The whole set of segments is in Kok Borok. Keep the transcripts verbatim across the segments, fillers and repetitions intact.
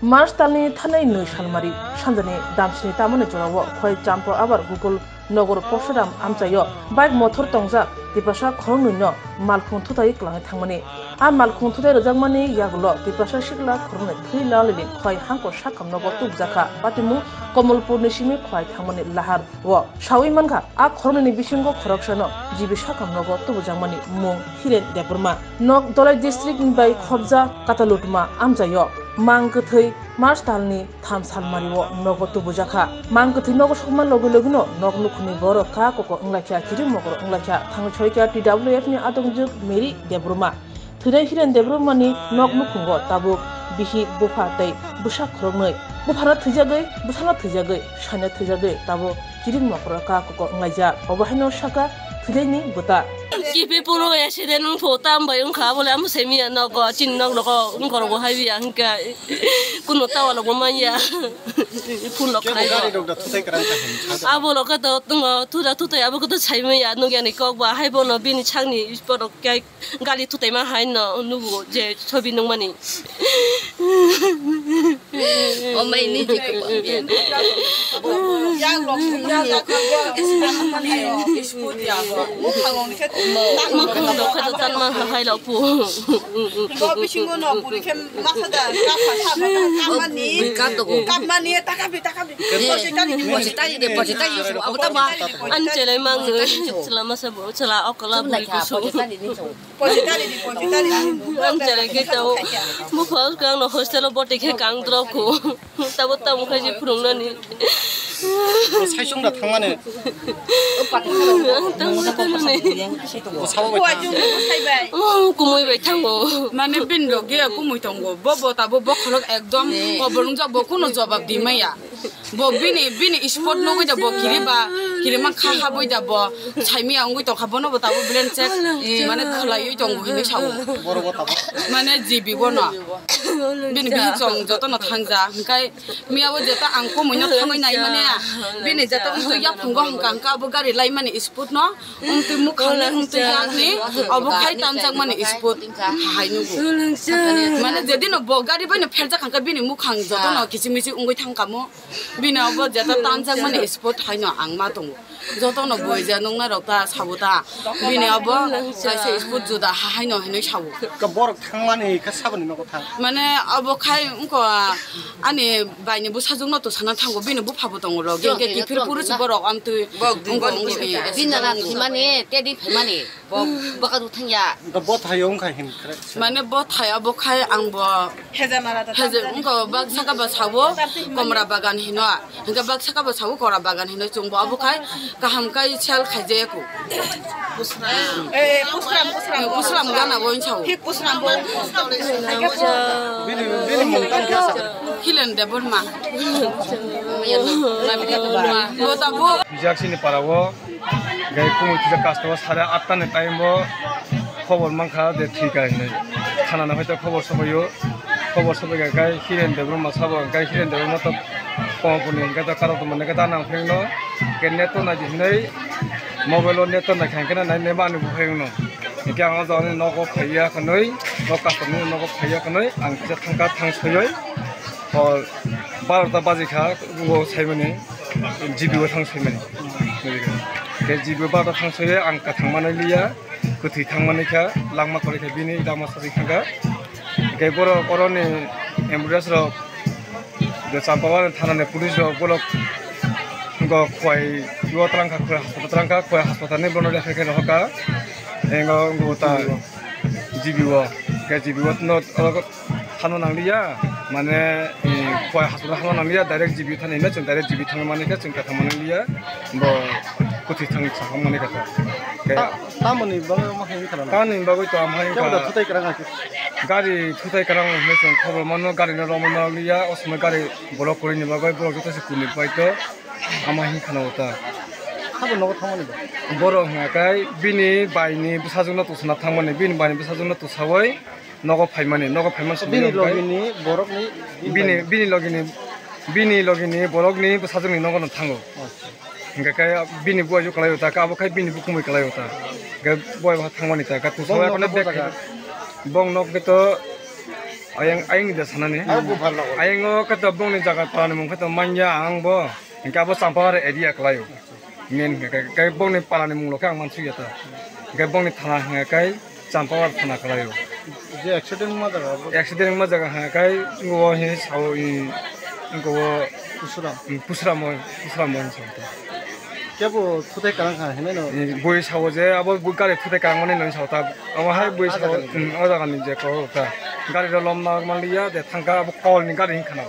March talni thanai nwi salmari sanjani damsini tamoni jorao Khwai Champa Abar Gokul Nogor Porsuram amchaio bike mothor tongjak Tiprasa khoroknwino malkhung thutai kwlangwi thangmani. A malkhung thutai rwjakmani yagulo Tiprasa sikla khoroknwi thwi lalini Khwai hangko sakhamnogo tubjakha. Patimung Komolpurni simi Khwai thangmani lahar o sawi mankha, a khoroknwini bisingo khoroksano G B sakhamnogo tubujakmani mung Hiren Debbarma. Nok Dholai district ni bai khobja Katalutma amchaio mang kwthwi March talni tham salmario nogo tubujakha. Mang kwthwi nogo sokma logi logino nok nukhungni borok kha koko wnglaikha, kiring mokoro wnglaikha. Thangwi soikha T W F ni adongjwk Mary Debbarma. Thwinai Hiren Debbarmani nok nukhungo tabuk bihik, bupha tei bwsa khoroknwi. Buphano thwijagwi, bwsano thwijagwi, saino thwijagwi tabuk kiring mokro ka koko wnglaijak. Obo haino saka thwinaini bwta. Kiphilpuro accident wngpho tam bai wngkha, abole amo semiya nogo, chini nok nogo wngkorogo haibiya hwnkhe kuno tawalokbo manya. Phunok khaio. Gari rok da thutai kwrang kha hwn. Abo lokha to tongo, thuda thutai abo khe to saimanya, nukya ni kok ba, haibono bini sakni borok khe Gali thutaima hai no nugo je sobi nungmani. O mai ni je ko. Mukha no khato tan ma hai lo pu. Bo bisingo no puri khe masa da kapha sabo kamani. Kapmani takabi takabi. Posi tali di, posi tali di, posi tali di. Abo tama. An chelai mang. Chela masa bo chela okala buri kusu. Ang chere khe tao bupha kang no hostel o bote khe kang drop ko. Tabo tamo khai je phurungnani. Saisung da thangmani. Tamo thangmani. Kumui bai thango. Mane bin rok ge kumui tongo. Bo bo tabo bokhorok ekdom obolong jabo kuno jobab di maya. Bo bini, bini spot nugui da bo kiri ba, kiri ma kha habui da bo, saimia wngui tongkha bono bo tabuk blanket, mane khwlaiui tongo hinui sao. Mane G B bono. Bini bihik chong jotono thangja, hingkai miya bo jeta ang kumui no thangui nai mane, bini jeta wngtui yaphungo hingka hingka abo gari lai mani spot no, wngtui mukhang ni, wngtui yak ni, obo khai tanjak mani spot hai nugo. Mane jedino bo gari bai no pherjak hingka bini mukhang jotono kichi michi wngui thangkamo. Bini abo jeta tanjakmani spot haino ang ma tongo. Jotono boija nuknai rok ta sabo ta. Bini abo kaisa spot juda ha haino hinui sabo. Ka borok thangmani ka saboni nogo thang. Mane abo khai wngkha ani baini bwsajwkno to sana thango, bini bupha bo tongo rok. Geng geng kiphil puru si borok amtwi wngkha wngkha. Bini na thimani tedi phimani. Bo bwkha rw thangya. Bo thai wngkha hin kre. Mane bo thai abo khai ang bo. Heja mara da. Heja wngkha bak saka ba sawo komra bagan hino. Hingke bak saka ba sawo komra bagan hino chwng bo abo khai kaham kai sel khaijaya ko. Eh, pusram, pusram. Pusram gana bo insa. Hi pusram bo. Bini, bini mung tang kya sa. Hilen de borma. Bo ta bo. Bijak sini para wo. Gai kumui kisa customer sare atta ni time bo khobor mankha je thwikha hinwi. Thana no hoito khobor sobaio. Khobor sobaikha kai Hiren Debbarma sabo kai Hiren Debbarma to Komolpurni hingke to karo to mane khe ta nang phai no. Ke net to nai di hinwi mobile o net to nai kha hingke nai ne mani buphai no. Hingke ang o jagani nogo phaiya khnwi, o customer ni nogo phaiya khnwi ang kisa thangkha thang soyoi. Hor barota baji kha o saimani. G B o thang soimani. Ke G B o bata thang soye ang kathang manai liya. Kwthwi thang manai kha, langma kwrwi kha bini dama sajik thang kha. Ke borok oroni ambulance rok, je Champawani thana ni police rok borok go Khwai o twlang kha, Khwai hospital twlang kha, Khwai hospital ni bono lekha khe rohor kha. Engo go ta G B o, ke G B o no Thangna nangliya, mane, eh, Khwai hospital thangna nangliya, direct G B thani hinwi chwng direct G B thangna mani khe chwng kathang manliya, bo kwthwi thang saha mani kha. Ke Ta-, tamoni bagwi omo hai wngkha na? Tamoni bagwi to omo hai wngkha. Kebo da thutai kwrang hakhe? Gari thutai kwrang hinwi chwng khobor mano, gari no romwi manliya, o somoi gari block kwrwini bagwi borok joto se kuni pai to. Ama hin khana uta. Sabo nogo thangmani ba? Borok hwnga kai bini baini bwsajwkno tusana thangmani, bini baini bwsajwkno tusawi nogo phaimani, nogo phaimani Bini simi logini borokni bini, bini logini, bini logini borokni bwsajwkni nogono thango. Acha. Hingke kai bini buai kwlai uta, ka abo khai bini bukumui kwlai uta. Hingke buai bo thangmani ta, ka tusawi Bong akono nok bag jaga? Bong nok to Ayang, ayang de sanani. Ayang o kata bongni jaga palani mung kata manya ang bo. Hingke abo Champawar area kalaio. Main hingke kai, kai bongni palani mung lokhe ang mansukya ta. Hingke bongni thana hingke kai Champawar thana kalaio. Je accident ma jaga bo? Accident ma jaga hingke kai ngo hi sao i ngo Pusuram. Pusuram mo, Pusuram mo sao ta. Kebo thutai karang kha hinai no? Bui sao je abo bui gari thutai karang mani no sao ta. Abo hai bui sao, o jaga ni je ko ta. Gari ro lom na maliya de thangka abo kol ni gari hin khana.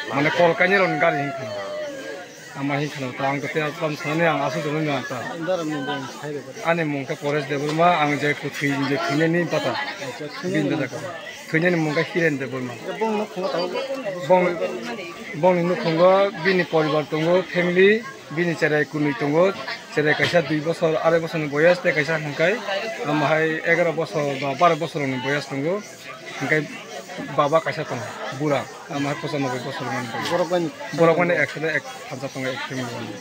Mane kol kainwi rokni gari hin khana. Ama hin khana ta ang kete aslam sanani ang asu jongni na ta. Daram ni beng sai de. Ani mung khe Paresh Debbarma, ang je ku thwi je thwinani pata. Bin da ka. Thwinani mung khe Hiren Debbarma. Bong no khungo ta. Bong, bongni nukhungo bini poribar tongo, family, bini cherai kunui tongo. Cherai kaisa dui bosor, arai bosor ni boyas, tei kaisa hingkai ama hai egaroh bosor ba baro bosor ni boyas tongo. Hingkai baba kaisa tongo, bura, ama hai pochanoboi bosor mani. Borok bai ni? Borok mani ekshode ek thansa tongo, ek family mani.